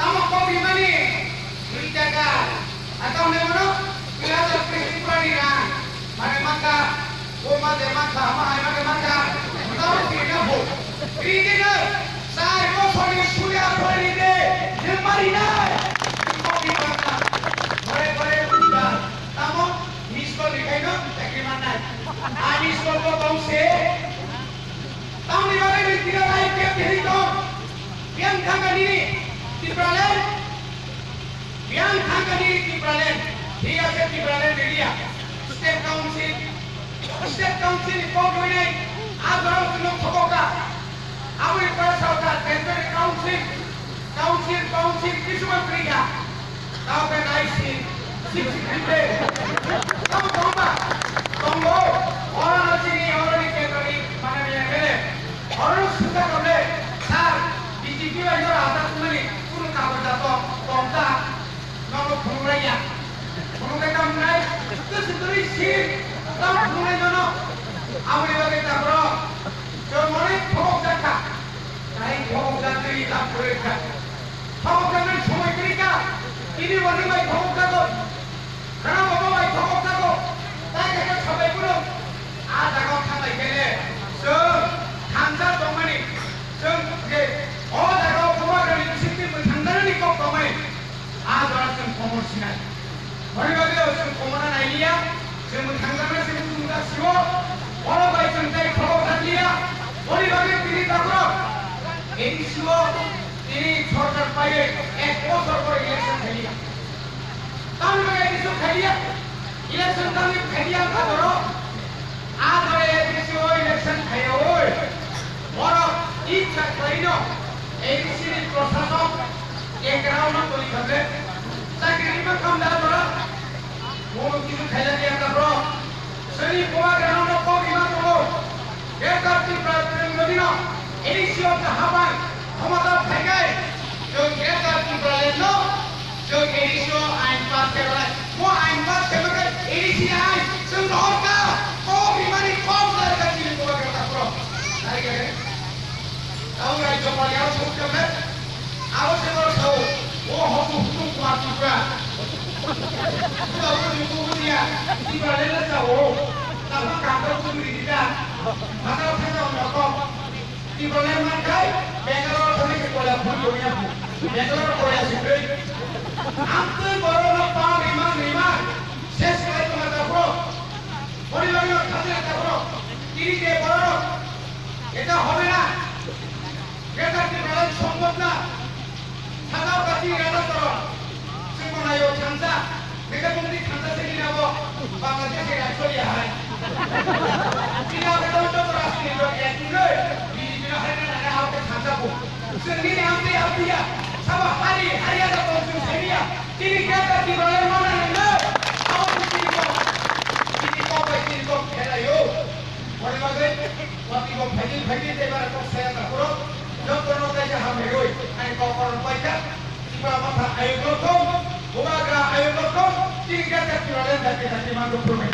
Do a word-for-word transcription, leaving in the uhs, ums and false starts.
Tamo kok rimani dui taka. Atang ne mano dui hajar Tripura ni rang. Mane maka, o ma de maka, ma hai ma de maka. Tamo kiri na bo. Kiri de na. Sai ko sori suya pori de. Nang mari na. Kok rimani. Bore bore buddha. Tamo miss call ni kaino chakri mannai. A miss call ko tong se. Tamni bagwi ni tira lai pia pia ni tong. Biang thangka nini Tipraland. Biang thangka nini Tipraland. Thik ase Tipraland area. State Council. State Council ni kok winai. A borok tino thokoka. Aboni pore saoka Central Council. Council, Council, kisu man kriya. Tao ke nai si, si si kripe. Tamo tongba, tongbo, oro no chini, oro ni kendro ni, mana ni M L A. Oro no suka kamle, sir, B J P bai jora ata tumani, kunu kagoj da tong, tong ta, nono phunuk lai ya. Phunuk lai tamo nai, tu si turi si, tamo phunuk lai nono. Aboni bagwi ta bro, chwng mone thok jakha. Nai thok jagwi ta phunuk lai kha. Thok jaknai somoi kwrwi kha. Tini wani bai thok jago. Khana baba bai thok jago. Tai khe sabai phuru. A jaga thanglai khe le. Chwng thansa tongmani. Chwng je o jaga o Bubagrani bisingtwi mwthangjanani kok tongmani. A jora chwng komor sinai. Hwnwi bagwi chwng komorna nailiya, chwng mwthangjaknai se buchung jak sio, oro bai chwng tei khorok jakliya, hwnwi bagwi tini takhorok A D C o tini sorkar paiwi ek bosor pore election khailiya. Tamni bagwi A D C o khailiya, election tamni khailiya wngkha borok. A jora A D C o election khaiya oi. Borok icha khlaino A D C ni proshasok ekrao no toli khamle. Chakri rima khamle a jora. Bono kisu khaila khe ta bro. Seni Bubagrano no kok rima tongo. Greater Tripura Tripura dino A D C o ta habai khomota phaikai. Chwng Greater Tripura Land no Chwng A D C o ain pass khe rwnai. Bo ain pass khe rwnai A D C ni ain. Chwng rohor kha. Kok rimani kok jari kha chini Bubagra takhorok. Nai khe. Tamo rajyopal yaro sabut khe. Abo se boro sao. O hoku hukum Kumar Tripura. Buda buda yuku budia. Tripura lela sao. Tamo kangkar budu ridida. Mata thasa on rokok. Tipraland mankhai Bangalore thangwi se koila phuri tongya phu. Bangalore koila se kwrwi. Amtwi borokno pal rimang rimang ses khlai tongma takhorok. Boni bagwi no thangwi takhorok. Tini je borok eta hobe na. Greater Tipraland sombhob na. Thangka bati rada toro. Chwng nayo thansa. Neka tongdi thansa se nina bo. Bangladesh ni rajya hai. Bini abo tong joto rajniti rok ek nungwi. B J P no hai na nana abo thansa bo. Chwng nini amtwi amtwi ya. Sabo hari hari ya da tong chwng seni ya. Tini kya ka Tipraland mana nungwi. Abo chwng tini kok. Tini kok bai tini kok khela yo. Boni bagwi, wati bo phaidi phaidi tei bara kok saya ta phuru, jotono kaisa hamriwi, ani kok koron paikha, Tipra Motha ayuk lokthung, Bubagra ayuk lokthung, tini khe Tipraland dati dati mandu phuru.